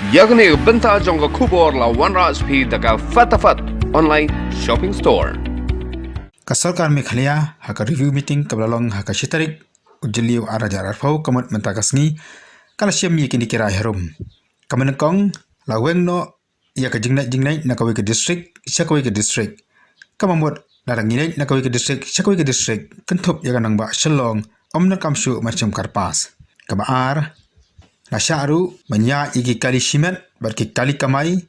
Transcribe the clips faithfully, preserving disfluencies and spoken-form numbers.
Ïa kane ka bynta jong ka khubor la wanrah sha phi da ka Fatafat Online Shopping Store. Ka sorkar Meghalaya ha ka review meeting kaba la long ha ka shi tarik u Jylliew ar hajar arphew, ka mut mynta ka sngi, ka la shem ïa kine ki rai harum. Kaba nyngkong, la weng noh ïa ka jingleit jingleit na kawei ka district sha kawei ka district. Kaba mut, lada ngi leit na kawei ka district sha kawei ka district, kynthup ïa ka nongbah Shillong, ym donkam shuh ban shim card pass. Kaba ar, la shah ruh ban ïaid ïa ki kali shimet bad ki kali kamai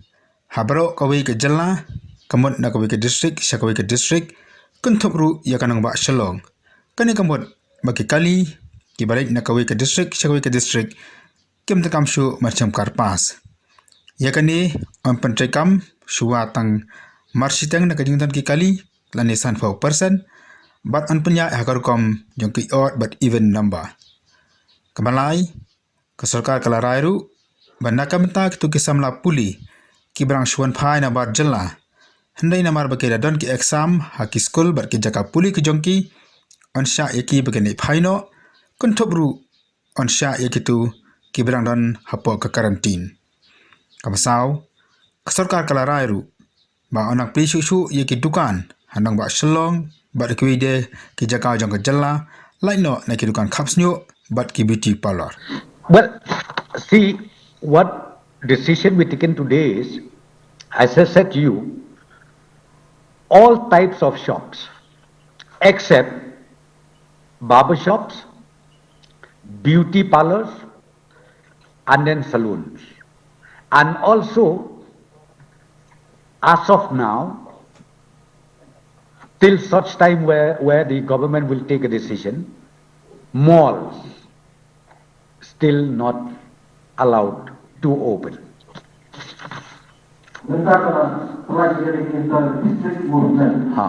ha baroh kawei ka jylla, ka mut na kawei ka district sha kawei ka district, kynthup ruh ïa ka nongbah Shillong. Kane ka mut ba ki kali kiba leit na kawei ka district sha kawei ka district kim donkam shuh ban shim card pass. Ïa kane yn pyntreikam shuwa tang marshiteng na ka jingdon ki kali, lane sanphew percent, bad yn pynïaid ha ka rukom jong ki odd bad even number. Kaba lai, ka sorkar ka la rai ruh ba na ka bynta kito ki samla pule kiba dang shu wan phai na bar jylla, hynrei namar ba ki la don ki exam ha ki skul bad ki jaka pule ki jong ki, yn shah ïa ki ba kin leit phai noh, kynthup ruh yn shah ïa kito kiba dang don hapoh ka quarantine. Kaba saw, ka sorkar ka la rai ruh ba yn nang plie shuh shuh ïa ki dukan ha nongbah Shillong bad kiwei de ki jaka jong ka jylla, lait noh na ki dukan khapsniuh bad ki beauty parlour. Well, see, what decision we taken today is, as I said to you, all types of shops except barber shops, beauty parlours, and then saloons. And also, as of now, till such time where, where the government will take a decision, malls still not allowed to open. Mynta ka la pynlait ïa ka district movement. Ha.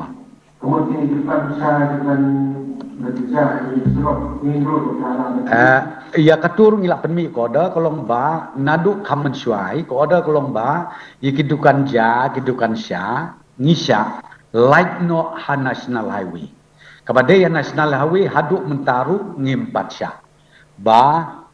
Ka mut kine ki dukan sha, dukan beja, ki surok, main road, ka la. Eh, ïa kato ruh ngi la pynmih ka order, ka long ba naduh kham mynshuwai, ka order ka long ba ïa ki dukan ja, ki dukan sha, ngi shah lait noh ha National Highway. Kaba dei ha National Highway haduh mynta ruh ngim pat shah ba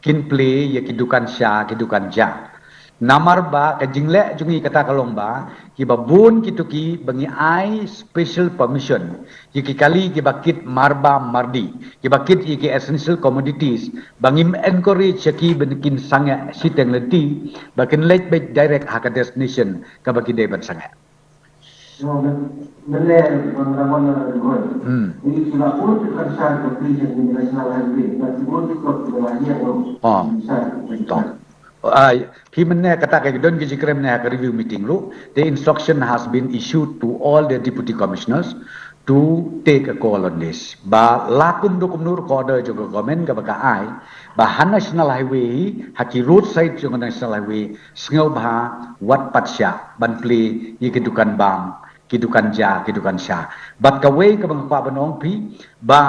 kin plie ïa ki dukan sha, ki dukan ja. Namar ba ka jingleh jong ngi kata ka long ba kiba bun kito kiba ngi ai special permission ïa ki kali kiba kit marba mardi, kiba kit ïa ki essential commodities, ba ngim encourage ïa ki ba kin sangeh shiteng lynti, ba kin leit beit direct ha ka destination kaba ki dei ban sangeh. Hmm. Oh, to. Ai, phi mynne kata ka don ki jingkren ne ha ka review meeting ruh. The instruction has been issued to all the deputy commissioners to take a call on this. Ba la kumno kumno ruh ka order jong ka government kaba ka ai, ba ha National Highway hi, ha ki roadside jong ka National Highway, sngewbha wat pat shah ban plie ïa ki dukan bam, ki dukan ja, ki dukan sha. Bad kawei kaba nga kwah ban ong phi, ba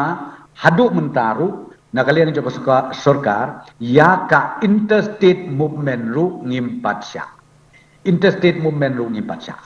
haduh mynta ruh na ka liang jong ka sorka-, sorkar, ïa ka interstate movement ruh ngim pat shah. Interstate movement ruh ngim pat shah.